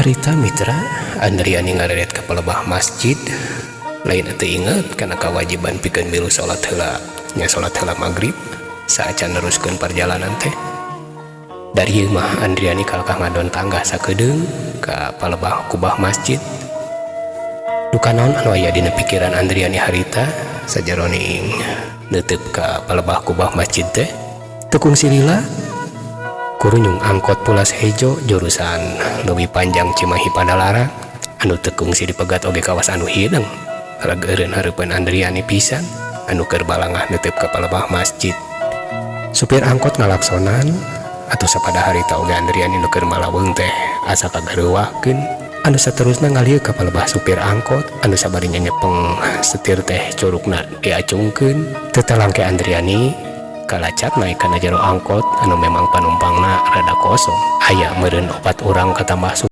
Harita, mitra, Andriani ngareret ka palebah masjid, lain teu inget kana kewajiban pikeun milu salat heula nya, salat heula Maghrib saacan neruskeun perjalanan teh. Dari ieu mah Andriani kalakah ngadon tangga sakedeung ka palebah kubah masjid. Duka naon anu aya dina pikiran Andriani harita sajaroning neuteup ka palebah kubah masjid teh? Teu kungsi lila kurunyung angkot pulas hejo jurusan Leuwi Panjang Cimahi Padalarang anu teu kungsi dipegat oge kawas anu hideng rageureun hareupeun Andriani pisan anu keur balangah neuteup ka palebah masjid. Supir angkot ngalaksonan atau sapada harita oge Andriani nu keur malaweung teh asa kagareuwahkeun, anu saterusna ngalieu ka palebah supir angkot anu sabarinya nyepeng setir teh curukna diacungkeun. Teu talangke Andriani kalacak naik kana jero angkot anu memang panumpangna rada kosong, aya meureun opat urang katambah.